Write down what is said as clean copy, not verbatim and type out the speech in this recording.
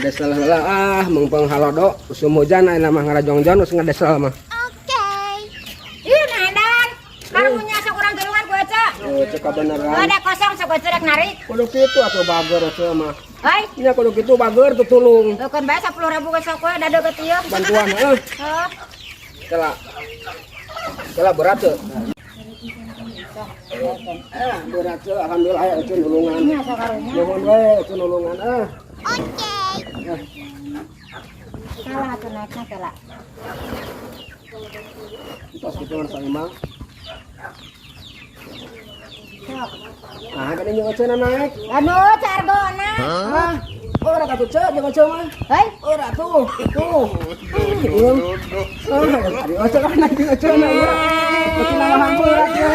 Desel heula ah, mungpeng halodo, usum hujan ayeuna mah ngarajongjon geus ngadesel mah. Ih, nahan. Karunya sok urang tulungan ku Ece. Oh, cek kabeneran. Ada kosong sok Ece rek narik. Kudu kitu atuh bager Ece mah. Hei, Nya kudu kitu bager tutulung. Keun bae 10.000 ge sok we dado ke ieu. Bantuan heuh. Heuh. Kela. Kela berat tuh. Eh, berat tuh, alhamdulillah aya Ece nulungan. Nya sok karunya. Nuhun we Ece nulungan ah. Oke. Salah atuh naikna kela. Tos kitu mah saimang. Sok. Nah, gini jeung Ece naik. Aduh, cargona. Hah? Ora atuh Ceu, jeung Ece mah. Hei, Ora tuh, tuh. Ah, ari Ece kan naik jeung Ece na ieu. Beuki namahan berat ya.